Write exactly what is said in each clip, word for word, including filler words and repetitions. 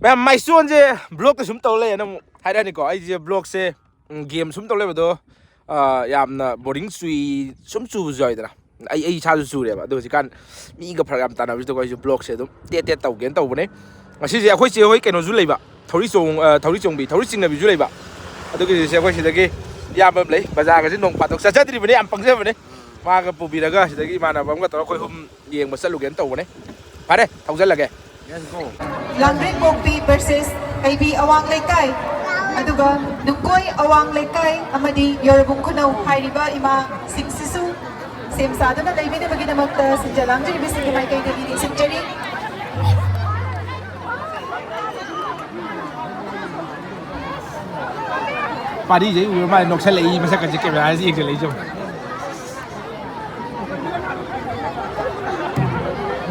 ꯃꯌꯥꯝ, ꯃꯥꯏꯁꯣꯟꯁꯦ ꯕ꯭ꯂꯣꯛꯇ ꯁꯨꯝ ꯇꯧ ꯂꯩꯌꯦꯅ ꯑꯃꯨꯛ ꯍꯥꯏꯔꯛꯑꯅꯤꯀꯣ꯫ ꯑꯩꯁꯦ ꯕ꯭ꯂꯣꯛꯁꯦ, ꯎꯝ, ꯒꯦꯝ ꯁꯨꯝ ꯇꯧ ꯂꯩꯕꯗꯣ, ꯑ, ꯌꯥꯝꯅ ꯕꯣꯔꯤꯡ ꯆꯨꯏ, ꯁꯨꯝ ꯆꯨꯕꯁꯨ ꯌꯥꯎꯋꯤꯗꯅ꯫ ꯑꯩ, ꯑꯩ ꯏꯁꯥꯁꯨ ꯆꯨꯔꯦꯕ꯫ ꯑꯗꯣ ꯍꯧꯖꯤꯛꯀꯥꯟ ꯃꯤꯒ ꯐꯔꯛ ꯌꯥꯝ ꯇꯥꯟꯅꯕꯁꯤꯗꯀꯣ ꯑꯩꯁꯨ ꯕ꯭ꯂꯣꯛꯁꯦ ꯑꯗꯨꯝ ꯇꯦꯠ ꯇꯦꯠ ꯇꯧꯒꯦꯅ ꯇꯧꯕꯅꯦ꯫ ꯉꯁꯤꯁꯦ ꯑꯩꯈꯣꯏ ꯆꯦ ꯍꯣꯏ ꯀꯩꯅꯣꯁꯨ ꯂꯩꯕ, ꯊꯧꯔꯤ ꯆꯣꯡ-, ꯑ, ꯊꯧꯔꯤ ꯆꯣꯡꯕꯤ, ꯊꯧꯔꯤ ꯆꯤꯡꯅꯕꯤꯁꯨ ꯂꯩꯕ꯫ ꯑꯗꯨꯒꯤꯁꯦ ꯑꯩꯈꯣꯏ ꯁꯤꯗꯒꯤ ꯏꯌꯥꯝꯕ ꯑꯃ ꯂꯩ, ꯕꯖꯥꯔꯒꯁꯦ ꯅꯣꯡ ꯐꯥꯗꯣꯛ ꯆꯠꯆꯗ꯭ꯔꯤꯕꯅꯦ, ꯌꯥꯝ ꯄꯪꯖꯕꯅꯦ꯫ ꯃꯥꯒ ꯄꯨꯕꯤꯔꯒ ꯁꯤꯗꯒꯤ ꯏꯃꯥꯟꯅꯕ ꯑꯃꯒ ꯇꯧꯔꯒ ꯑꯩꯈꯣꯏ ꯑꯍꯨꯝ ꯌꯦꯡꯕ ꯆꯠꯂꯨꯒꯦꯅ ꯇꯧꯕꯅꯦ꯫ ꯐꯔꯦ, ꯊꯧꯖꯜꯂꯒꯦ꯫ ꯂꯥꯡꯂꯦꯟ ꯄꯣꯛꯄꯤ versus ꯀꯩꯕꯤ ꯑꯋꯥꯡ ꯂꯩꯀꯥꯏ, ꯑꯗꯨꯒ ꯅꯨꯡꯀꯣꯏ ꯑꯋꯥꯡ ꯂꯩꯀꯥꯏ ꯑꯃꯗꯤ ꯌꯧꯔꯕꯨꯡ ꯈꯨꯅꯧ ꯍꯥꯏꯔꯤꯕ ꯏꯃꯥꯁꯤꯡꯁꯤꯁꯨ ꯁꯦꯝ ꯁꯥꯗꯨꯅ ꯂꯩꯕꯤꯅꯕꯒꯤꯗꯃꯛꯇ ꯁꯤꯟꯖ ꯂꯥꯡꯖꯔꯤꯕꯁꯤꯡꯒꯤ ꯃꯥꯏꯀꯩꯗꯒꯤ ꯅꯤꯡꯁꯤꯡꯖꯔꯤ꯫ ꯄꯥꯔꯤꯁꯦ ꯎꯔ ꯃꯥꯅ ꯅꯣꯛꯁꯜꯂꯛꯏ, ꯃꯁꯛꯀꯁꯦ ꯀꯦꯃꯦꯔꯥꯁꯦ ꯌꯦꯡꯁꯜꯂꯛꯏꯁꯦ ꯌꯦꯡꯉꯨ꯫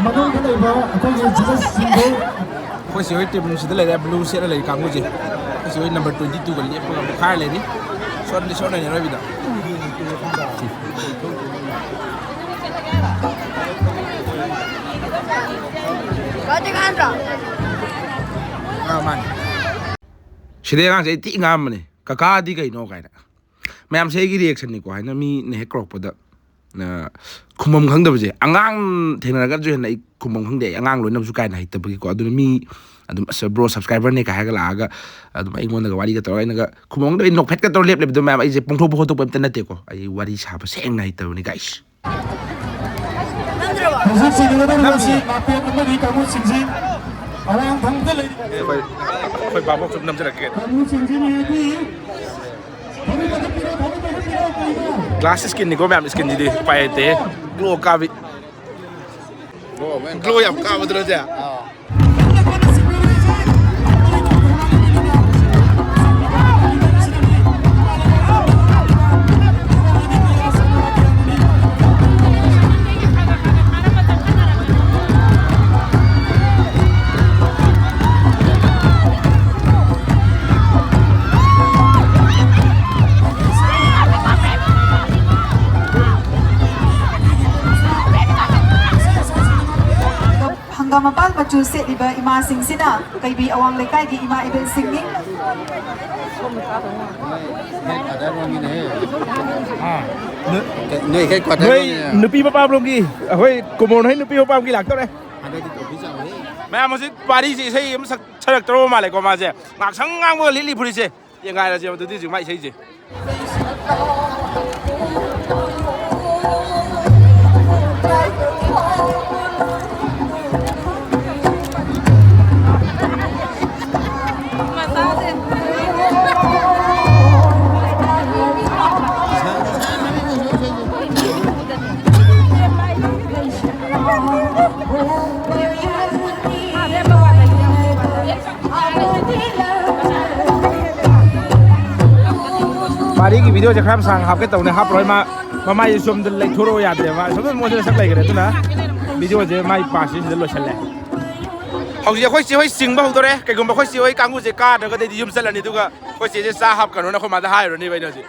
ꯃꯅꯨꯡꯗ ꯂꯩꯕ ꯑꯩꯈꯣꯏꯒꯤ judgeꯁꯤꯡꯗꯨ ꯑꯩꯈꯣꯏ ꯁꯤ ꯍꯣꯏ ꯇꯤꯝꯁꯤꯗ ꯂꯩꯔꯦ, blue ꯁꯦꯠꯂ ꯂꯩꯔꯤ ꯀꯥꯡꯕꯨꯁꯦ꯫ ꯑꯩꯈꯣꯏ ꯁꯤ ꯍꯣꯏ number twenty twoꯒ ꯂꯦꯞꯄꯒ ꯃꯨꯛꯈꯥꯏꯔ ꯂꯩꯔꯤ꯫ ꯁꯣꯟꯗꯤ ꯁꯣꯟꯅꯅꯤ ꯑꯔꯣꯏꯕꯤꯗ꯫ ꯑꯥ, ꯃꯥꯅꯤ꯫ ꯁꯤꯗꯩ ꯑꯉꯥꯡꯁꯦ ꯑꯩ ꯊꯤ ꯉꯥꯡꯕꯅꯦ, "ꯀꯀꯥꯗꯤ ꯀꯩꯅꯣ?" ꯀꯥꯏꯅ꯫ ꯃꯌꯥꯝꯁꯦ ꯑꯩꯒꯤ reactionꯅꯤꯀꯣ, ꯍꯥꯏꯅ ꯃꯤꯅ ꯍꯦꯛ ꯀꯧꯔꯛꯄꯗ, ꯑ, ꯈꯨꯝꯕꯝ ꯈꯪꯗꯕꯁꯦ꯫ ꯑꯉꯥꯡ ꯊꯦꯡꯅꯔꯒꯁꯨ ꯍꯦꯟꯅ ꯑꯩ ꯈꯨꯝꯕꯝ ꯈꯪꯗꯦ, ꯑꯩ ꯑꯉꯥꯡ ꯂꯣꯏꯅꯕꯁꯨ ꯀꯥꯏꯅ ꯍꯩꯇꯕꯒꯤꯀꯣ꯫ ꯑꯗꯨꯅ ꯃꯤ ꯑꯗꯨꯝ, "ꯑꯁ, bro, subscriberꯅꯦ" ꯀꯥꯏ ꯍꯥꯏꯔꯒ ꯂꯥꯛꯑꯒ ꯑꯗꯨꯝ ꯑꯩꯉꯣꯟꯗꯒ ꯋꯥꯔꯤꯒ ꯇꯧꯔꯒ ꯑꯩꯅꯒ ꯈꯨꯝꯕꯝ ꯈꯪꯗꯕ, ꯑꯩ ꯅꯣꯛꯐꯦꯠꯀ ꯇꯧꯔ ꯂꯦꯞ ꯂꯩꯕꯗꯣ ꯃꯌꯥꯝ, ꯑꯩꯁꯦ ꯄꯣꯡꯊꯣꯛꯄ ꯈꯣꯠꯇꯣꯛꯄ ꯑꯝꯇ ꯅꯠꯇꯦꯀꯣ꯫ ꯑꯩ ꯋꯥꯔꯤ ꯁꯥꯕ ꯁꯦꯡꯅ ꯍꯩꯇꯕꯅꯤ, guys꯫ ꯍꯧꯖꯤꯛ ꯁꯤꯟꯒꯗꯧꯔꯤꯕꯁꯤ ꯅꯥꯄꯦꯠ ꯑꯃꯗꯤ ꯀꯥꯡꯕꯨꯁꯤꯡꯁꯤ ꯑꯋꯥꯡ ꯊꯪꯕꯗ ꯂꯩꯔꯤ꯫ ꯑꯩꯈꯣꯏ, ꯑꯩꯈꯣꯏ ꯚꯥꯕꯣꯛꯁꯨ ꯅꯝꯖꯔꯛꯀꯦ꯫ ꯀꯥꯡꯕꯨꯁꯤꯡꯁꯤꯅ ꯍꯥꯏꯗꯤ ꯊꯧꯔꯤ ꯄꯥꯏꯈꯠꯄꯤꯔꯣ, ꯊꯧꯔꯤ ꯄꯥꯏꯈꯠꯄꯤꯔꯣ, ꯀꯩꯅꯣ? Glass skinꯅꯤꯀꯣ ꯃꯌꯥꯝ, skinꯁꯤꯗꯤ ꯎꯄꯥꯏ ꯂꯩꯇꯦ꯫ Glow ꯀꯥꯕꯤ꯫ Glow ꯌꯥꯝ ꯀꯥꯕꯗꯨ ꯅꯠꯇꯦ꯫ ꯍꯪꯒꯥꯝ ꯃꯄꯥꯜ ꯃꯆꯨ ꯁꯦꯠꯂꯤꯕ ꯏꯃꯥꯁꯤꯡꯁꯤꯅ ꯀꯩꯕꯤ ꯑꯋꯥꯡ ꯂꯩꯀꯥꯏꯒꯤ ꯏꯃꯥ ꯏꯕꯦꯜꯁꯤꯡꯅꯤ꯫ ꯅꯣꯏ ꯅꯨꯄꯤ ꯃꯄꯥꯝꯂꯣꯝꯒꯤ, ꯑꯩꯈꯣꯏ ꯀꯨꯃꯣꯟ ꯍꯣꯏ ꯅꯨꯄꯤ ꯃꯄꯥꯝꯒꯤ ꯂꯥꯛꯇꯧꯔꯦ꯫ ꯃꯌꯥꯝ ꯍꯧꯖꯤꯛ ꯄꯥꯔꯤꯁꯤ ꯏꯁꯩ ꯑꯃ ꯁꯛ-, ꯁꯛꯂꯛꯇꯧꯔꯕ ꯃꯥꯜꯂꯦꯀꯣ ꯃꯥꯁꯦ꯫ ꯉꯥꯛꯁꯪ ꯉꯥꯡꯕꯒ ꯂꯤꯠꯂꯤ ꯐꯨꯔꯤꯠꯁꯦ꯫ ꯌꯦꯡꯒꯥꯏꯔꯁꯦꯕ ꯑꯗꯨꯗꯤ ꯍꯧꯖꯤꯛ ꯃꯥꯏ ꯏꯁꯩꯁꯦ꯫ ꯄꯥꯔꯤꯒꯤ ꯚꯤꯗꯤꯑꯣꯁꯦ ꯈꯔ ꯌꯥꯝ ꯁꯥꯡꯅ ꯍꯥꯞꯀꯦ ꯇꯧꯅꯦ, ꯍꯥꯞꯄꯔꯣꯏ꯫ ꯃꯥ ꯃꯃꯥꯏꯁꯦ ꯁꯣꯝꯗ ꯂꯩꯊꯣꯔꯛꯑꯣ ꯌꯥꯗ꯭ꯔꯦ, ꯃꯥ ꯁꯣꯝꯗ ꯃꯣꯟꯁꯤꯗ ꯁꯛ ꯂꯩꯈ꯭ꯔꯦ꯫ ꯑꯗꯨꯅ ꯚꯤꯗꯤꯑꯣꯁꯦ ꯃꯥꯏ ꯄꯥꯔꯠꯁꯦ ꯁꯤꯗ ꯂꯣꯏꯁꯜꯂꯦ꯫ ꯍꯧꯖꯤꯛ ꯑꯩꯈꯣꯏ ꯆꯦ ꯍꯣꯏ ꯆꯤꯡꯕ ꯍꯧꯗꯣꯔꯦ꯫ ꯀꯩꯒꯨꯝꯕ ꯑꯩꯈꯣꯏ ꯆꯦ ꯍꯣꯏ ꯀꯥꯡꯕꯨꯁꯦ ꯀꯥꯗ꯭ꯔꯒꯗꯤ ꯑꯩꯗꯤ ꯌꯨꯝ ꯆꯠꯂꯅꯤ, ꯑꯗꯨꯒ ꯑꯩꯈꯣꯏ ꯆꯦꯁꯦ ꯆꯥ ꯍꯥꯞꯀꯅꯣꯅ ꯑꯩꯈꯣꯏ ꯃꯥꯗ ꯍꯥꯏꯔꯨꯔꯅꯦꯕ ꯑꯩꯅ ꯍꯧꯖꯤꯛ꯫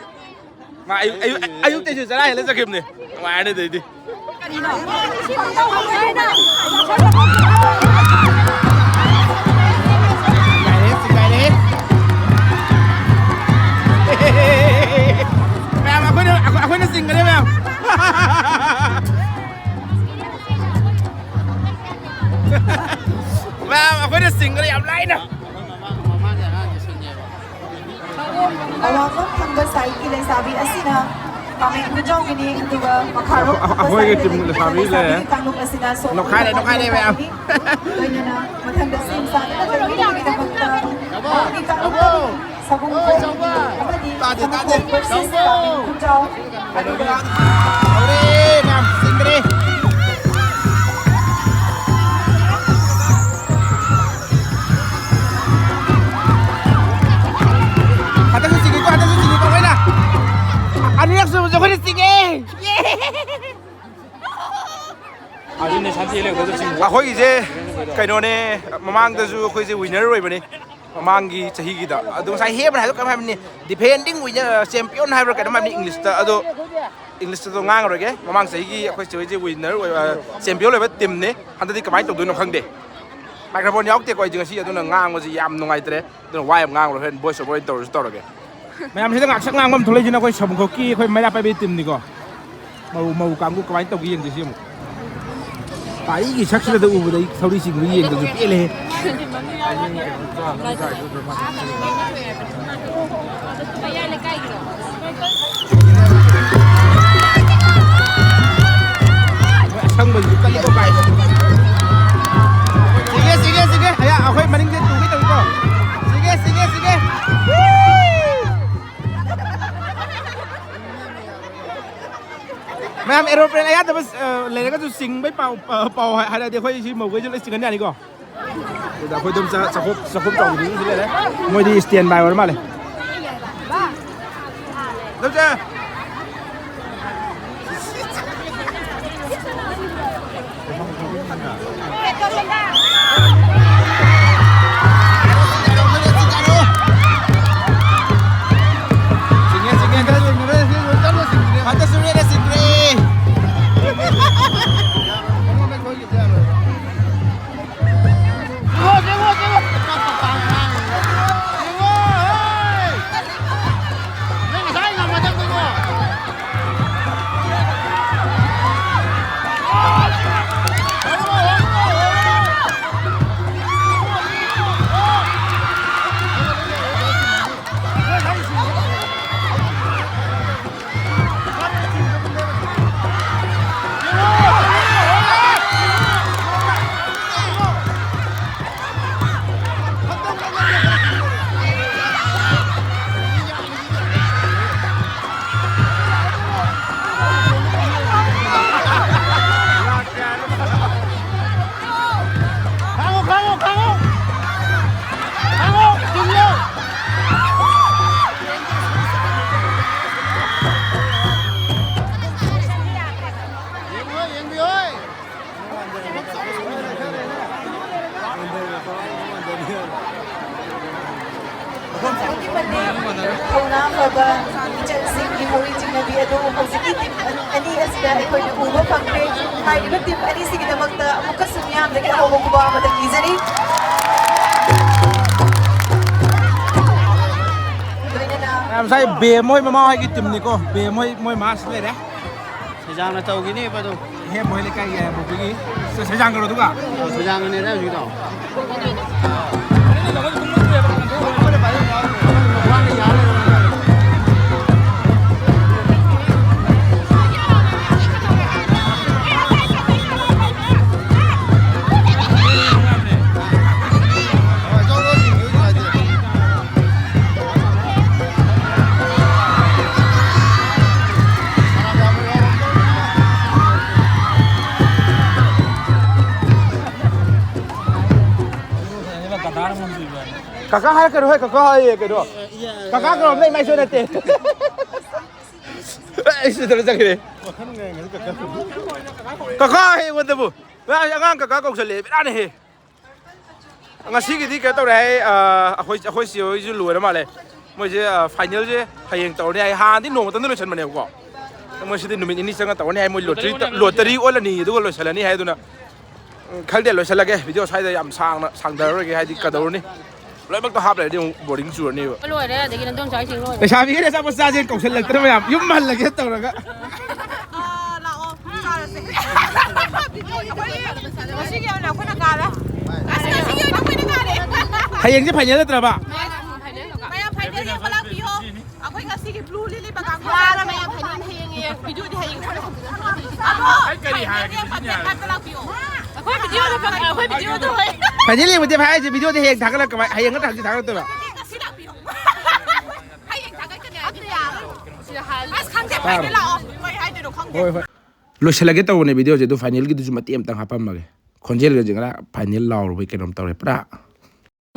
ꯃꯥ ꯑꯌꯨꯛ, ꯑꯌꯨꯛ, ꯑꯌꯨꯛꯇꯩꯁꯨ ꯆꯔꯥ ꯍꯦꯜꯂ ꯆꯠꯈꯤꯕꯅꯦ꯫ ꯅꯨꯡꯉꯥꯏꯔꯅꯤ ꯑꯗꯩꯗꯤ꯫ ꯃꯌꯥꯝ ꯑꯩꯈꯣꯏꯅ, ꯑꯩꯈꯣꯏꯅ ꯆꯤꯡꯒꯅꯤ ꯃꯌꯥꯝ꯫ ꯃꯌꯥꯝ ꯑꯩꯈꯣꯏꯅ ꯆꯤꯡꯒꯅꯤ ꯌꯥꯝ ꯂꯥꯏꯅ꯫ ꯑꯋꯥꯡꯂꯣꯝ ꯊꯪꯕ ꯁꯥꯏꯠꯀꯤ ꯂꯩꯁꯥꯕꯤ ꯑꯁꯤꯅ ꯄꯥꯃꯦꯟ ꯈꯨꯟꯖꯥꯎꯒꯤꯅꯤ, ꯑꯗꯨꯒ ꯃꯈꯥꯔꯣꯝ ꯊꯪꯕ ꯑꯩꯈꯣꯏꯒꯤ ꯁꯥꯏꯠꯀꯤ ꯇꯤꯝ ꯂꯩꯁꯥꯕꯤ ꯂꯩꯁꯥꯕꯤ ꯂꯩꯔꯦ꯫ ꯀꯥꯡꯂꯨꯞ ꯑꯁꯤꯅ ꯁꯣꯝ ꯅꯣꯛꯈꯥꯏꯔꯦ, ꯅꯣꯛꯈꯥꯏꯔꯦ ꯃꯌꯥꯝ꯫ ꯂꯣꯏꯅꯅ ꯃꯊꯪꯗ ꯁꯦꯝ ꯁꯥꯗꯨꯅ ꯂꯩꯕꯤꯅꯕꯒꯤꯗꯃꯛꯇ ꯃꯍꯥꯛꯀꯤ ꯀꯥꯡꯂꯨꯞꯇꯒꯤ ꯁꯒꯨꯝ ꯈꯣꯏ ꯑꯃꯗꯤ ꯇꯥꯗꯦ, ꯇꯥꯗꯦ꯫ ꯁꯒꯨꯝ ꯈꯣꯏ versus ꯄꯥꯃꯦꯟ ꯈꯨꯟꯖꯥꯎ꯫ ꯑꯗꯨꯒ ꯍꯧꯔꯦ, ꯃꯌꯥꯝ ꯆꯤꯡꯈ꯭ꯔꯦ꯫ ꯍꯟꯗꯛꯁꯨ ꯆꯤꯡꯉꯤꯀꯣ, ꯍꯟꯗꯛꯁꯨ ꯆꯤꯡꯉꯤꯀꯣ ꯑꯩꯈꯣꯏꯅ꯫ ꯑꯅꯤꯔꯛ ꯁꯨꯕꯁꯨ ꯑꯩꯈꯣꯏꯅ ꯆꯤꯡꯉꯦ꯫ ꯑꯩꯈꯣꯏꯒꯤꯁꯦ ꯀꯩꯅꯣꯅꯦ, ꯃꯃꯥꯡꯗꯁꯨ ꯑꯩꯈꯣꯏꯁꯦ winner ꯑꯣꯏꯕꯅꯤ꯫ ꯃꯃꯥꯡꯒꯤ ꯆꯍꯤꯒꯤꯗ꯫ ꯑꯗꯣ ꯉꯁꯥꯏ ꯍꯦꯕꯟ ꯍꯥꯏꯕ ꯀꯩꯅꯣꯝ ꯍꯥꯏꯕꯅꯤ, defending winner, champion ꯍꯥꯏꯕ꯭ꯔꯥ ꯀꯩꯅꯣꯝ ꯍꯥꯏꯕꯅꯤ English ꯇ꯫ ꯑꯗꯣ English ꯇꯗꯣ ꯉꯥꯡꯉꯔꯣꯏꯒꯦ꯫ ꯃꯃꯥꯡ ꯆꯍꯤꯒꯤ ꯑꯩꯈꯣꯏ ꯆꯦ ꯍꯣꯏꯁꯦ winner ꯑꯣꯏꯕ, champion ꯑꯣꯏꯕ team ꯅꯤ꯫ ꯍꯟꯗꯛꯇꯤ ꯀꯃꯥꯏꯅ ꯇꯧꯗꯣꯏꯅꯣ ꯈꯪꯗꯦ꯫ ꯃꯥꯏꯀ꯭ꯔꯣꯐꯣꯟ ꯌꯥꯎꯗꯦꯀꯣ ꯑꯩꯗꯤ ꯉꯁꯤ, ꯑꯗꯨꯅ ꯉꯥꯡꯕꯁꯤ ꯌꯥꯝ ꯅꯨꯡꯉꯥꯏꯇ꯭ꯔꯦ꯫ ꯑꯗꯨꯅ ꯋꯥ ꯌꯥꯝ ꯉꯥꯡꯉꯔꯣꯏ, ꯍꯣꯔꯦꯟ voice over ꯑꯣꯏꯅ ꯇꯧꯔꯁꯨ ꯇꯧꯔꯒꯦ꯫ ꯃꯌꯥꯝꯁꯤꯗ ꯉꯥꯛꯁꯛ ꯉꯥꯡꯕ ꯑꯃ ꯊꯣꯛꯂꯛꯏꯁꯤꯅ ꯑꯩꯈꯣꯏ ꯁꯃꯨꯈꯣꯛꯀꯤ ꯑꯩꯈꯣꯏ ꯃꯩꯔꯥ ꯄꯥꯏꯕꯤ ꯇꯤꯝꯅꯤꯀꯣ꯫ ꯃꯧ, ꯃꯧ ꯀꯥꯡꯕꯨ ꯀꯃꯥꯏꯅ ꯇꯧꯒꯦ ꯌꯦꯡꯗꯣꯏꯁꯤ ꯑꯃꯨꯛ꯫ ꯄꯥꯔꯤꯒꯤ ꯁꯛꯁꯤꯗ ꯎꯕꯗ ꯑꯩ ꯊꯧꯔꯤ ꯆꯤꯡꯕ ꯌꯦꯡꯗꯁꯨ ꯄꯦꯜꯂꯦꯍꯦ꯫ ꯑꯁꯪꯕꯁꯤꯁꯨ ꯀꯜꯂꯤꯀꯣ ꯚꯥꯏ꯫ ꯁꯤꯒꯦ, ꯁꯤꯒꯦ, ꯁꯤꯒꯦ꯫ ꯑꯌꯥ, ꯑꯩꯈꯣꯏ ꯃꯅꯤꯡꯁꯦ ꯇꯨꯒꯦ ꯇꯧꯏꯀꯣ꯫ ꯁꯤꯒꯦ, ꯁꯤꯒꯦ, ꯁꯤꯒꯦ꯫ ꯃꯌꯥꯝ aeroplane ꯑꯌꯥꯗꯕ, ꯑ, ꯂꯩꯔꯒꯁꯨ ꯆꯤꯡꯕꯩ ꯄꯥꯎ, ꯑ, ꯄꯥꯎ ꯍꯥꯏꯔꯗꯤ ꯑꯩꯈꯣꯏ ꯁꯤ ꯃꯧꯈꯩꯁꯦ ꯂꯣꯏ ꯆꯤꯡꯍꯟ ꯌꯥꯅꯤꯀꯣ꯫ ꯑꯗꯨꯗ ꯑꯩꯈꯣꯏ ꯑꯗꯨꯝ ꯆ-, ꯆꯥꯛꯈꯨꯝ, ꯆꯥꯛꯈꯨꯝ ꯆꯥꯎꯕꯤꯗꯨꯁꯨ ꯂꯩꯔꯦ꯫ ꯃꯣꯏꯗꯤ stand by ꯑꯣꯏꯔ ꯃꯥꯜꯂꯦ꯫ ꯂꯧꯖ꯫ ꯆꯤꯡꯉꯦ, ꯆꯤꯡꯉꯦ, ꯆꯤꯡꯉꯦ꯫ ꯍꯟꯗꯛꯁꯨ ꯔꯦꯗ ꯆꯤꯡꯈ꯭ꯔꯦ꯫ ꯈꯥꯡꯉꯣ, ꯈꯥꯡꯉꯣ, ꯈꯥꯡꯉꯣ! ꯈꯥꯡꯉꯣ! ꯆꯤꯡꯉꯣ! ꯌꯦꯡꯕꯤꯌꯣ, ꯌꯦꯡꯕꯤꯌꯣ! ꯊꯧꯅꯥ ꯐꯕ ꯏꯆꯟꯁꯤꯡꯒꯤ ꯍꯧꯔꯤ ꯆꯤꯡꯅꯕꯤ ꯑꯗꯨ ꯍꯧꯖꯤꯛꯀꯤ ꯇꯤꯝ ꯑꯅꯤ ꯑꯁꯤꯗ ꯑꯩꯈꯣꯏꯅ ꯎꯕ ꯐꯪꯈ꯭ꯔꯦ꯫ ꯍꯥꯏꯔꯤꯕ ꯇꯤꯝ ꯑꯅꯤꯁꯤꯒꯤꯗꯃꯛꯇ ꯑꯃꯨꯛꯀꯁꯨ ꯃꯤꯌꯥꯝꯗꯒꯤ ꯑꯍꯧꯕ ꯈꯨꯕꯥꯛ ꯑꯃꯇꯪ ꯄꯤꯖꯔꯤ꯫ ꯂꯣꯏꯅꯅ ꯉꯁꯥꯏ ꯕꯦꯝ ꯍꯣꯏ ꯃꯃꯥ ꯍꯣꯏꯒꯤ ꯇꯤꯝꯅꯤꯀꯣ꯫ ꯕꯦꯝ ꯍꯣꯏ ꯃꯣꯏ ꯃꯥꯁꯤ ꯂꯩꯔꯦ꯫ ꯁꯩꯖꯥꯡꯅ ꯇꯧꯈꯤꯅꯦꯕ ꯑꯗꯨ꯫ ꯍꯦꯝ ꯍꯣꯏ ꯂꯩꯀꯥꯏꯒꯤ ꯍꯦꯝ ꯍꯣꯏꯒꯤ ꯁ-, ꯁꯩꯖꯥꯡꯒꯔꯣ ꯑꯗꯨꯒ? ꯑꯣ, ꯁꯩꯖꯥꯡꯒꯅꯦ ꯑꯗꯥꯏ ꯍꯧꯖꯤꯛꯀꯤꯗꯣ꯫ ꯀꯀꯥ ꯍꯥꯏꯔꯛꯀꯅꯨ ꯍꯣꯏ, ꯀꯀꯥ ꯍꯥꯏꯌꯦ ꯀꯩꯅꯣ꯫ ꯀꯀꯥ ꯀꯧꯔꯝꯅ ꯏꯃꯥꯏ ꯁꯣꯏ ꯅꯠꯇꯦ꯫ ꯑꯩ ꯁꯤꯗ ꯆꯠꯈ꯭ꯔꯦ꯫ ꯀꯀꯥ ꯍꯦ ꯑꯩꯉꯣꯟꯗꯕꯨ꯫ ꯑꯉꯥꯡ ꯀꯀꯥ ꯀꯧꯁꯜꯂꯦ, ꯕꯦꯔꯥꯅꯦꯍꯦ꯫ ꯉꯁꯤꯒꯤꯗꯤ ꯀꯩꯅꯣ ꯇꯧꯔꯦ ꯍꯥꯏ, ꯑ, ꯑꯩꯈꯣꯏ, ꯑꯩꯈꯣꯏ ꯆꯦ ꯍꯣꯏꯁꯨ ꯂꯣꯏꯔ ꯃꯥꯜꯂꯦ꯫ ꯃꯣꯏꯁꯦ, ꯑ, ꯐꯥꯏꯅꯦꯜꯁꯦ ꯍꯌꯦꯡ ꯇꯧꯔꯅꯤ ꯍꯥꯏ, ꯍꯥꯟꯅꯗꯤ ꯅꯣꯡꯃꯇꯪꯗ ꯂꯣꯏꯁꯟꯕꯅꯦꯕꯀꯣ꯫ ꯃꯣꯏ ꯁꯤꯗꯤ ꯅꯨꯃꯤꯠ ꯅꯤꯅꯤ ꯆꯪꯉ ꯇꯧꯔꯅꯤ ꯍꯥꯏ, ꯃꯣꯏ ꯂꯣꯇꯔꯤ, ꯂꯣꯇꯔꯤ ꯑꯣꯜꯂꯅꯤ, ꯑꯗꯨꯒ ꯂꯣꯏꯁꯜꯂꯅꯤ ꯍꯥꯏ꯫ ꯑꯗꯨꯅ, ꯎꯝ, ꯈꯪꯗꯦ, ꯂꯣꯏꯁꯜꯂꯒꯦ꯫ ꯚꯤꯗꯤꯑꯣ ꯁ꯭ꯋꯥꯏꯗ ꯌꯥꯝ ꯁꯥꯡꯅ ꯁꯥꯡꯊꯔꯔꯣꯏꯒꯦ, ꯍꯥꯏꯗꯤ ꯀꯩꯗꯧꯔꯨꯅꯤ, ꯂꯣꯏꯅꯃꯛꯇꯣ ꯍꯥꯞ ꯂꯩꯔꯗꯤ ꯑꯃꯨꯛ ꯕꯣꯔꯤꯡ ꯆꯨꯔꯅꯦꯕ꯫ ꯂꯣꯏꯔꯦ, ꯑꯗꯒꯤ ꯅꯗꯣꯝꯆꯥ ꯏꯁꯤꯡ ꯂꯣꯏꯔꯦ꯫ ꯂꯩꯁꯥꯕꯤꯈꯩꯅ ꯑꯆꯥꯄꯣꯠ ꯆꯥꯁꯦꯅ ꯀꯧꯁꯜꯂꯛꯇꯅ ꯃꯌꯥꯝ ꯌꯨꯝ ꯍꯜꯂꯒꯦ ꯇꯧꯔꯒ꯫ ꯑꯥ, ꯂꯥꯛꯑꯣ꯫ ꯆꯥꯔꯁꯦ꯫ ꯉꯁꯤꯒꯤ ꯑꯣꯏꯅ ꯑꯩꯈꯣꯏꯅ ꯀꯥꯔꯦ꯫ ꯑꯁ, ꯉꯁꯤꯒꯤ ꯑꯣꯏꯅ ꯑꯩꯈꯣꯏꯅ ꯀꯥꯔꯦ꯫ ꯍꯌꯦꯡꯁꯦ ꯐꯥꯏꯅꯦꯜ ꯅꯠꯇ꯭ꯔꯕ? ꯃꯌꯥꯝ ꯐꯥꯏꯅꯦꯜ ꯌꯦꯡꯕ ꯂꯥꯛꯄꯤꯌꯣ꯫ ꯑꯩꯈꯣꯏ ꯉꯁꯤꯒꯤ ꯕ꯭ꯂꯨ ꯂꯤꯂꯤ ꯕꯒꯥꯟ ꯃꯌꯥꯝ ꯐꯥꯏꯅꯦꯜ ꯍꯌꯦꯡ ꯌꯦꯡꯉꯦ꯫ ꯚꯤꯗꯤꯑꯣꯗꯤ ꯍꯌꯦꯡ ꯊꯥꯒꯠꯂꯛꯀꯅꯤ꯫ ꯑꯗꯣ ꯐꯥꯏꯅꯦꯜ ꯌꯦꯡꯕ ꯗꯦꯠ ꯐꯥꯏꯚꯇ ꯂꯥꯛꯄꯤꯌꯣ꯫ ꯑꯩꯈꯣꯏ ꯚꯤꯗꯤꯑꯣꯗꯣ ꯈꯪ-, ꯑꯩꯈꯣꯏ ꯚꯤꯗꯤꯑꯣꯗꯣ ꯍꯣꯏ꯫ ꯐꯥꯏꯅꯦꯜ ꯌꯦꯡꯕ ꯗꯦꯠ ꯐꯥꯏꯚ ꯍꯥꯏꯁꯦ ꯚꯤꯗꯤꯑꯣꯗꯤ ꯍꯌꯦꯡ ꯊꯥꯒꯠꯂꯛꯀ-, ꯍꯌꯦꯡ ꯅꯠꯇ꯭ꯔ ꯍꯪꯆꯤꯠ ꯊꯥꯒꯠꯂꯛꯇꯣꯏꯕ? ꯉꯁꯤ ꯂꯥꯛꯄꯤꯌꯣ꯫ ꯍꯌꯦꯡ ꯊꯥꯒꯠꯀꯅꯤ ꯍꯥꯏꯗꯤ꯫ ꯑꯁ, ꯈꯪꯗꯦ, ꯐꯥꯏꯅꯦꯜ ꯂꯥꯛꯑꯣ꯫ ꯀꯩ ꯍꯥꯏꯗꯣꯏꯅꯣ ꯈꯪꯗꯦ꯫ ꯍꯣꯏ, ꯍꯣꯏ꯫ ꯂꯣꯏꯁꯤꯜꯂꯒꯦ ꯇꯧꯕꯅꯦ ꯚꯤꯗꯤꯑꯣꯁꯦ, ꯑꯗꯨ ꯐꯥꯏꯅꯦꯜꯒꯤꯗꯨꯁꯨ ꯃꯇꯦꯛ ꯑꯃꯇꯪ ꯍꯥꯞꯄꯝꯃꯒꯦ꯫ ꯈꯣꯟꯖꯦꯜꯒꯁꯦ ꯉꯔꯥꯡ ꯐꯥꯏꯅꯦꯜ ꯂꯥꯎꯔꯨꯕꯩ ꯀꯩꯅꯣꯝ ꯇꯧꯔꯦ ꯄꯨꯔꯥ꯫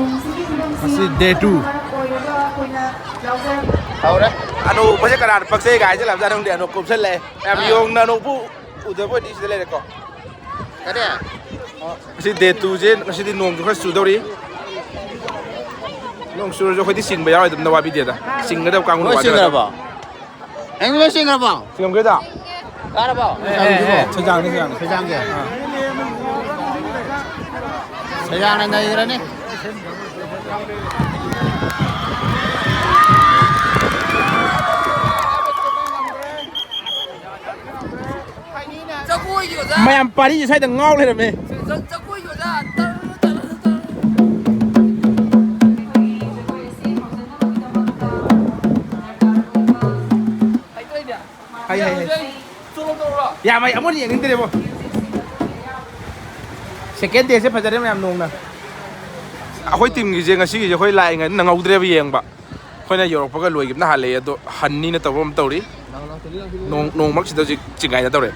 ꯉꯁꯤ ꯗꯦ ꯇꯨ꯫ ꯍꯧꯔꯦ꯫ ꯑꯅꯧꯕꯁꯦ ꯀꯅꯥꯅ ꯄꯛꯆꯩꯒ ꯍꯥꯏꯖꯤꯜꯂꯕꯖꯥꯠꯅꯣ ꯈꯪꯗꯦ, ꯑꯅꯧ ꯀꯨꯞꯁꯜꯂꯛꯑꯦ꯫ ꯃꯌꯥꯝ ꯑꯥ꯫ ꯌꯣꯡꯅ ꯑꯅꯧꯕ ꯎꯗꯕ ꯑꯣꯏꯗꯤ ꯁꯤꯗ ꯂꯩꯔꯦꯀꯣ꯫ ꯀꯔꯤ? ꯉꯁꯤ ꯗꯦ ꯇꯨꯁꯦ, ꯉꯁꯤꯗꯤ ꯅꯣꯡꯁꯨ ꯈꯔ ꯆꯨꯗꯧꯔꯤ꯫ ꯅꯣꯡ ꯆꯨꯔꯁꯨ ꯑꯩꯈꯣꯏꯗꯤ ꯆꯤꯡꯕ ꯌꯥꯎꯔꯣꯏꯗꯕꯅꯤꯅ ꯋꯥꯕꯤꯗꯦꯗ꯫ ꯆꯤꯡꯒꯗꯕ ꯀꯥꯡꯕꯨꯅ ꯂꯣꯏ ꯋꯥꯖꯒꯗꯕ꯫ ꯆꯤꯡꯅꯔꯕꯣ? M L A ꯁꯤꯡꯈ꯭ꯔꯕꯣ? ꯁꯤꯡꯈ꯭ꯔꯦꯗ꯫ ꯀꯥꯔꯕꯣ? ꯁꯩꯖꯥꯡꯅꯤ, ꯁꯩꯖꯥꯡꯅꯤ꯫ ꯁꯩꯖꯥꯡꯒꯤ꯫ ꯁꯩꯖꯥꯡꯅ ꯅꯩꯈ꯭ꯔꯅꯤ꯫ ꯃꯌꯥꯝ ꯄꯥꯔꯤꯁꯦ ꯁ꯭ꯋꯥꯏꯗ ꯉꯥꯎ ꯂꯩꯔꯝꯃꯦ꯫ ꯍꯩ, ꯍꯩ, ꯍꯩ꯫ ꯌꯥꯝ ꯍꯩ, ꯑꯃꯨꯛ ꯌꯦꯡꯅꯤꯡꯗ꯭ꯔꯦꯕꯣ꯫ ꯁꯦꯀꯦꯟ ꯗꯦꯁꯦ ꯐꯖꯔꯦ ꯃꯌꯥꯝ ꯅꯣꯡꯅ꯫ ꯑꯩꯈꯣꯏ ꯇꯤꯝꯒꯤꯁꯦ ꯉꯁꯤꯒꯤꯁꯦ ꯑꯩꯈꯣꯏ ꯂꯥꯛꯏꯉꯩꯗ ꯅꯪꯍꯧꯗ꯭ꯔꯦꯕ ꯌꯦꯡꯕ꯫ ꯑꯩꯈꯣꯏꯅ ꯌꯧꯔꯛꯄꯒ ꯂꯣꯏꯈꯤꯕꯅ ꯍꯥꯜꯂꯛꯑꯦ, ꯑꯗꯣ ꯍꯟꯅꯤꯅ ꯇꯧꯕ ꯑꯃ ꯇꯧꯔꯤ꯫ ꯅꯣꯡ, ꯅꯣꯡ ꯃꯔꯛꯁꯤꯗ ꯍꯧꯖꯤꯛ ꯆꯤꯡꯒꯥꯏꯅ ꯇꯧꯔꯦ꯫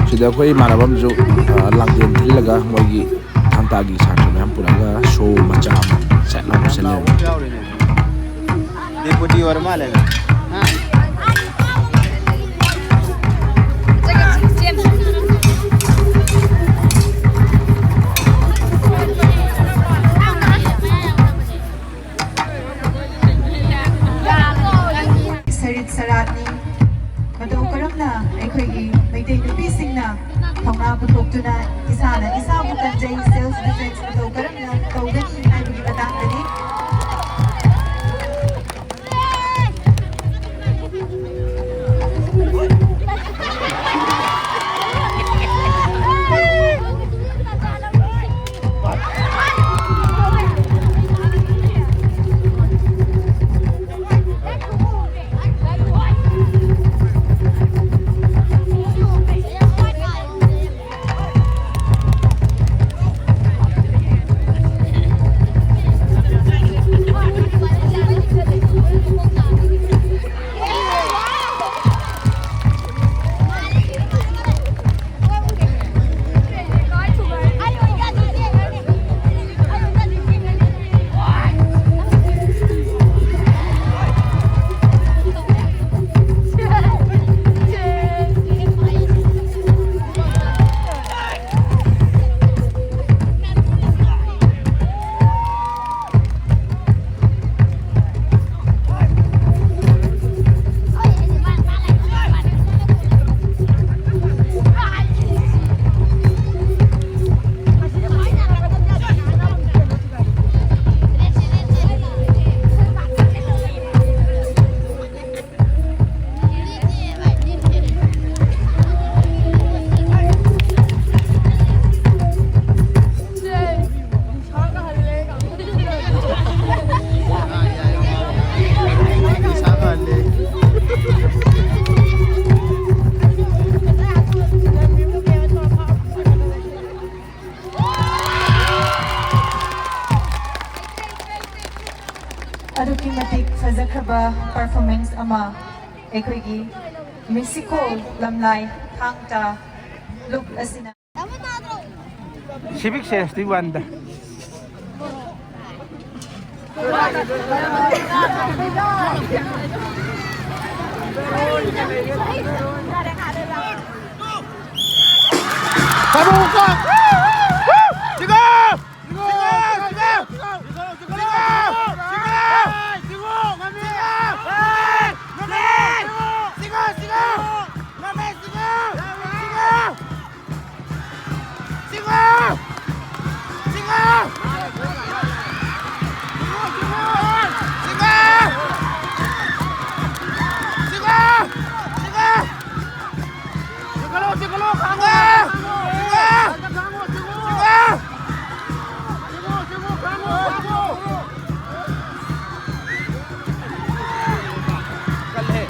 ꯁꯤꯗ ꯑꯩꯈꯣꯏ ꯏꯃꯥꯟꯅꯕ ꯑꯃꯁꯨ, ꯑ, ꯂꯥꯡꯂꯦꯟ ꯊꯤꯜꯂꯒ ꯃꯣꯏꯒꯤ ꯊꯥꯡ ꯇꯥꯒꯤ ꯁꯥꯇ꯭ꯔ ꯃꯌꯥꯝ ꯄꯨꯔꯒ ꯁꯣ ꯃꯆꯥ ꯑꯃ ꯁꯦꯠ ꯂꯥꯎꯅ ꯁꯤꯜꯂꯦ꯫ ꯗꯦꯄꯨꯇꯤ ꯑꯣꯏꯔ ꯃꯥꯜꯂꯦ꯫ ꯁꯔꯤꯠ ꯁꯔꯥꯠꯅꯤ꯫ ꯃꯇꯧ ꯀꯔꯝꯅ ꯑꯩꯈꯣꯏꯒꯤ ꯃꯩꯇꯩ ꯅꯨꯄꯤꯁꯤꯡꯅ ꯊꯧꯅꯥ ꯄꯨꯊꯣꯛꯇꯨꯅ ꯏꯁꯥꯅ ꯏꯁꯥꯕꯨ ꯀꯟꯖꯩ, self defence ꯃꯇꯧ ꯀꯔꯝꯅ ꯇꯧꯒꯅꯤ ꯍꯥꯏꯕꯒꯤ ꯃꯇꯥꯡꯗꯅꯤ꯫ ꯑꯗꯨꯛꯀꯤ ꯃꯇꯤꯛ ꯐꯖꯈ꯭ꯔꯕ performance ꯑꯃ ꯑꯩꯈꯣꯏꯒꯤ ꯃꯤꯁꯤꯀꯣ ꯂꯝꯂꯥꯏ ꯊꯥꯡ ꯇꯥ ꯂꯨꯞ ꯑꯁꯤꯅ꯫ Civic sense ꯇꯤ ꯋꯥꯟꯗ꯫ ꯁꯤꯒꯣ! ꯁꯤꯒꯣ! ꯁꯤꯒꯣ! ꯁꯤꯒꯣ! ꯁꯤꯒꯣ! ꯉꯝꯃꯤ! ꯁꯤꯒꯣ! ꯉꯝꯃꯤ! ꯁꯤꯒꯣ! ꯁꯤꯒꯣ! ꯉꯝꯃꯤ! ꯁꯤꯒꯣ! ꯁꯤꯒꯣ! ꯁꯤꯒꯣ! ꯁꯤꯒꯣ! ꯁꯤꯒꯣ! ꯆꯤꯡꯈꯠꯂꯣ, ꯆꯤꯡꯈꯠꯂꯣ, ꯈꯥꯡꯉꯣ, ꯈꯥꯡꯉꯣ, ꯈꯥꯡꯉꯣ, ꯈꯥꯡꯉꯣ, ꯈꯥꯡꯉꯣ꯫ ꯀꯜꯂꯦ꯫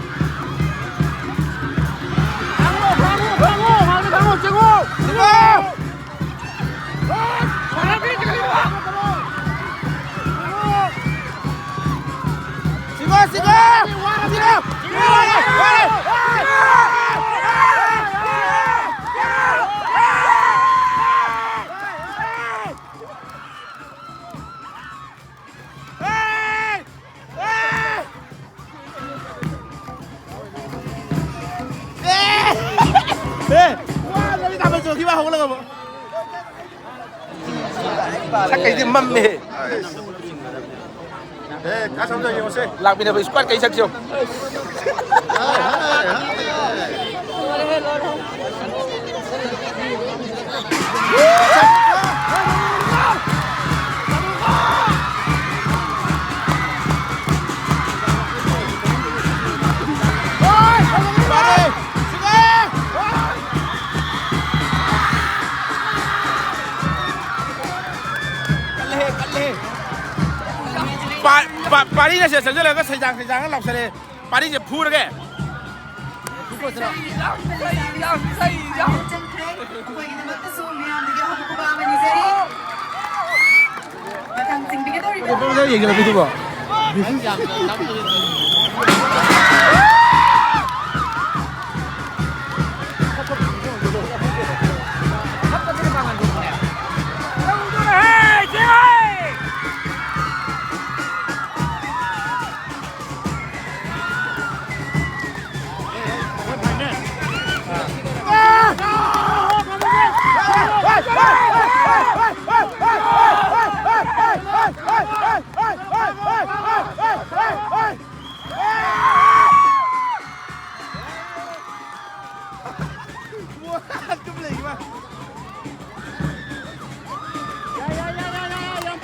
ꯈꯥꯡꯉꯣ, ꯈꯥꯡꯉꯣ, ꯈꯥꯡꯉꯣ, ꯈꯥꯡꯉꯣ, ꯈꯥꯡꯉꯣ, ꯆꯤꯡꯉꯣ, ꯆꯤꯡꯉꯣ꯫ ꯁꯤꯒꯣ, ꯁꯤꯒꯣ! ꯁꯤꯒꯣ! ꯑꯦ! ꯋꯥ, ꯂꯣꯏ ꯇꯥꯕ ꯆꯣꯡꯈꯤꯕ ꯍꯧꯒꯠꯂꯒ ꯑꯃꯨꯛ꯫ ꯁꯛ ꯀꯩꯗꯤ ꯃꯝꯃꯦ꯫ ꯑꯦ, ꯀꯥ ꯁꯝꯖ ꯌꯦꯡꯉꯨꯁꯦ꯫ ꯂꯥꯛꯃꯤꯟꯅꯕ squad ꯀꯩ ꯁꯛꯁꯤ ꯌꯦꯡꯉꯨ꯫ ꯄꯥ-, ꯄꯥ-, ꯄꯥꯔꯤꯅ ꯁꯤꯗ ꯆꯪꯁꯤꯜꯂꯒ ꯁꯩꯗꯥꯡ ꯁꯩꯗꯥꯡꯅ ꯂꯥꯎꯁꯜꯂꯦ꯫ ꯄꯥꯔꯤꯁꯦ ꯐꯨꯔꯒꯦ꯫ ꯆꯪꯈ꯭ꯔꯦ꯫ ꯃꯈꯣꯏꯒꯤꯗꯃꯛꯇꯁꯨ ꯃꯤꯌꯥꯝꯗꯒꯤ ꯑꯍꯧꯕ ꯈꯨꯕꯥꯛ ꯑꯃ ꯅꯤꯖꯔꯤ꯫ ꯃꯊꯪ ꯆꯤꯡꯕꯤꯒꯗꯧꯔꯤꯕ ꯌꯦꯡꯒꯦ ꯂꯝꯕꯤꯗꯨꯕꯣ꯫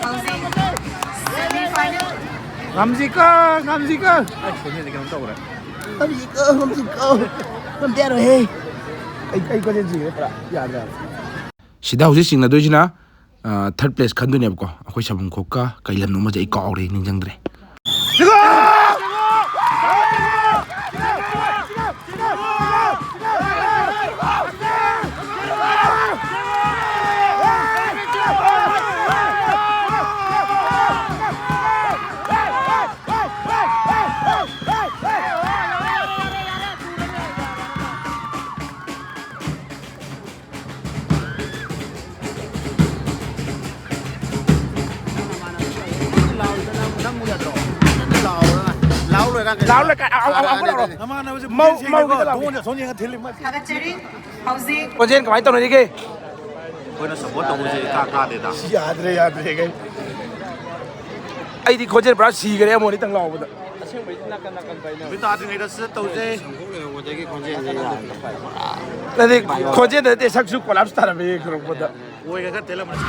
ꯍꯧꯖꯤꯛ semi final꯫ ꯉꯝꯁꯤꯀꯣ, ꯉꯝꯁꯤꯀꯣ꯫ ꯑꯩ ꯈꯣꯟꯖꯦꯜꯁꯦ ꯀꯩꯅꯣꯝ ꯇꯧꯔꯦ꯫ ꯉꯝꯁꯤꯀꯣ, ꯉꯝꯁꯤꯀꯣ꯫ ꯉꯝꯗ ꯌꯥꯔꯣꯏꯍꯦ꯫ ꯑꯩ, ꯑꯩ ꯈꯣꯟꯖꯦꯜ ꯁꯤꯔꯦ ꯄꯨꯔꯥ꯫ ꯌꯥꯗ꯭ꯔꯦ꯫ ꯁꯤꯗ ꯍꯧꯖꯤꯛ ꯆꯤꯡꯅꯗꯣꯏꯁꯤꯅ, ꯑ, third place ꯈꯟꯗꯣꯏꯅꯦꯕꯀꯣ꯫ ꯑꯩꯈꯣꯏ ꯁꯕꯨꯝꯈꯣꯛꯀ ꯀꯩ ꯂꯝꯅꯣ ꯑꯃꯁꯦ ꯑꯩ ꯀꯥꯎꯔꯦ, ꯅꯤꯡꯁꯤꯡꯗ꯭ꯔꯦ꯫ ꯂꯥꯎ ꯂꯣꯏꯔꯀꯥꯟꯗ ꯑꯃꯨꯛ ꯂꯥꯎꯔꯣ꯫ ꯅꯃꯥꯟꯅꯕꯁꯦ ꯃꯧ-, ꯄꯨꯛꯆꯦꯜ ꯁꯦꯡꯉꯦꯀꯣ꯫ ꯃꯧꯒꯤꯗ ꯂꯥꯎ꯫ ꯊꯣꯡꯁꯦ ꯑꯁꯣꯝ ꯌꯦꯡꯉ ꯊꯤꯜꯂꯤ ꯃꯥꯗꯤ꯫ ꯊꯥꯒꯠꯆꯔꯤ꯫ ꯍꯧꯖꯤꯛ ꯀꯣꯟꯖꯦꯟ ꯀꯃꯥꯏꯅ ꯇꯧꯅꯔꯤꯒꯦ? ꯑꯩꯈꯣꯏꯅ support ꯇꯧꯕꯁꯦ ꯏꯀꯥ ꯀꯥꯗꯦꯗ꯫ ꯌꯥꯗ꯭ꯔꯦ, ꯌꯥꯗ꯭ꯔꯦ, ꯀꯩ꯫ ꯑꯩꯗꯤ ꯈꯣꯟꯖꯦꯜ ꯄꯨꯔꯥ ꯁꯤꯈꯔꯦ, ꯑꯃꯣꯅꯤꯇꯪ ꯂꯥꯎꯕꯗ꯫ ꯅꯨꯃꯤꯠ ꯇꯥꯗ꯭ꯔꯤꯉꯩꯗ ꯁꯠ ꯇꯧꯁꯦ꯫ ꯅꯠꯇꯦ, ꯈꯣꯟꯖꯦꯜꯗ ꯅꯠꯇꯦ, ꯁꯛꯁꯨ collapse ꯇꯥꯔꯝꯃꯦ ꯌꯦꯡꯊꯣꯔꯛꯄꯗ꯫ ꯑꯣꯏꯒ ꯈꯔ ꯇꯦꯜꯂꯝꯃꯅꯤ꯫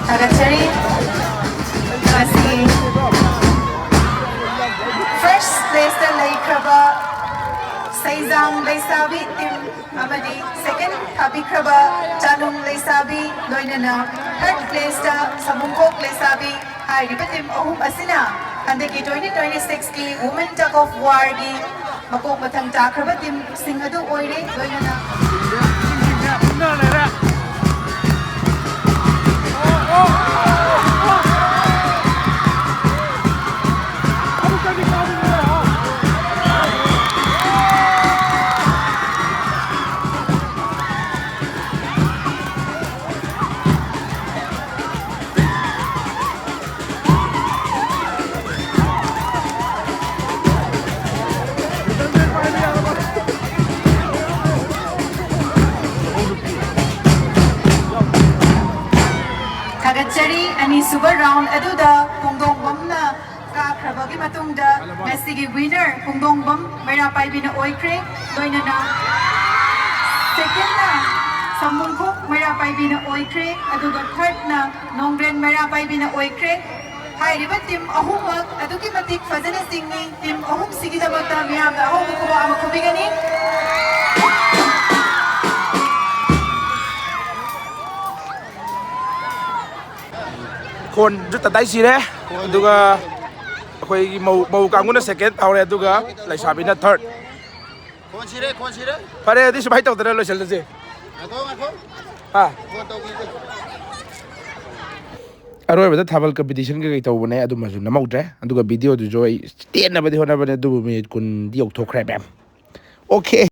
ꯊꯥꯒꯠꯆꯔꯤ꯫ ꯉꯁꯤꯒꯤ first placeꯇ ꯂꯩꯈ꯭ꯔꯕ ꯁꯩꯖꯥꯡ ꯂꯩꯁꯥꯕꯤ team ꯑꯃꯗꯤ second ꯊꯥꯕꯤꯈ꯭ꯔꯕ ꯆꯥꯅꯨꯡ ꯂꯩꯁꯥꯕꯤ, ꯂꯣꯏꯅꯅ third placeꯇ ꯁꯃꯨꯡꯈꯣꯛ ꯂꯩꯁꯥꯕꯤ꯫ ꯍꯥꯏꯔꯤꯕ team ꯑꯍꯨꯝ ꯑꯁꯤꯅ ꯍꯟꯗꯛꯀꯤ twenty twenty sixꯀꯤ Women Tug of Warꯒꯤ ꯃꯀꯣꯛ ꯃꯊꯪ ꯇꯥꯈ꯭ꯔꯕ teamꯁꯤꯡ ꯑꯗꯨ ꯑꯣꯏꯔꯦ꯫ ꯂꯣꯏꯅꯅ ꯊꯥꯒꯠꯆꯔꯤ꯫ ꯑꯅꯤꯁꯨꯕ round ꯑꯗꯨꯗ ꯄꯨꯡꯗꯣꯡꯕꯝꯅ ꯀꯥꯈ꯭ꯔꯕꯒꯤ ꯃꯇꯨꯡꯗ ꯉꯁꯤꯒꯤ winner ꯄꯨꯡꯗꯣꯡꯕꯝ ꯃꯩꯔꯥ ꯄꯥꯏꯕꯤꯅ ꯑꯣꯏꯈ꯭ꯔꯦ꯫ ꯂꯣꯏꯅꯅ secondꯅ ꯁꯃꯨꯡꯈꯣꯛ ꯃꯩꯔꯥ ꯄꯥꯏꯕꯤꯅ ꯑꯣꯏꯈ꯭ꯔꯦ, ꯑꯗꯨꯒ thirdꯅ ꯅꯣꯡꯒ꯭ꯔꯦꯟ ꯃꯩꯔꯥ ꯄꯥꯏꯕꯤꯅ ꯑꯣꯏꯈ꯭ꯔꯦ꯫ ꯍꯥꯏꯔꯤꯕ team ꯑꯍꯨꯝꯃꯛ ꯑꯗꯨꯛꯀꯤ ꯃꯇꯤꯛ ꯐꯖꯅ ꯆꯤꯡꯅꯤ꯫ Team ꯑꯍꯨꯝꯁꯤꯒꯤꯗꯃꯛꯇ ꯃꯤꯌꯥꯝꯅ ꯑꯍꯧꯕ ꯈꯨꯕꯥꯛ ꯑꯃ ꯈꯨꯕꯤꯒꯅꯤ꯫ ꯈꯣꯟꯁꯨ ꯇꯇꯥꯏ ꯁꯤꯔꯦ꯫ ꯑꯗꯨꯒ ꯑꯩꯈꯣꯏꯒꯤ ꯃꯧ, ꯃꯧ ꯀꯥꯡꯕꯨꯅ second ꯇꯥꯍꯧꯔꯦ, ꯑꯗꯨꯒ ꯂꯩꯁꯥꯕꯤꯅ third꯫ ꯈꯣꯟ ꯁꯤꯔꯦ, ꯈꯣꯟ ꯁꯤꯔꯦ꯫ ꯐꯔꯦ, ꯑꯗꯨꯗꯤ ꯁꯨꯃꯥꯏꯅ ꯇꯧꯗꯅ ꯂꯣꯏꯁꯤꯜꯂꯁꯦ꯫ ꯉꯥꯏꯈꯣ, ꯉꯥꯏꯈꯣ꯫ ꯍꯥ? ꯐꯣꯟ ꯇꯧꯈꯤꯒꯦ꯫ ꯑꯔꯣꯏꯕꯗ ꯊꯥꯕꯜ competition ꯀꯩꯀꯩ ꯇꯧꯕꯅꯦ, ꯑꯗꯨꯃꯁꯨ ꯅꯝꯍꯧꯗ꯭ꯔꯦ꯫ ꯑꯗꯨꯒ videoꯗꯨꯁꯨ ꯑꯩ ꯇꯦꯟꯅꯕꯗꯤ ꯍꯣꯠꯅꯕꯅꯦ, ꯑꯗꯨꯕꯨ minute ꯀꯨꯟꯗꯤ ꯌꯧꯊꯣꯛꯈ꯭ꯔꯦ, ꯃꯌꯥꯝ꯫ Okay꯫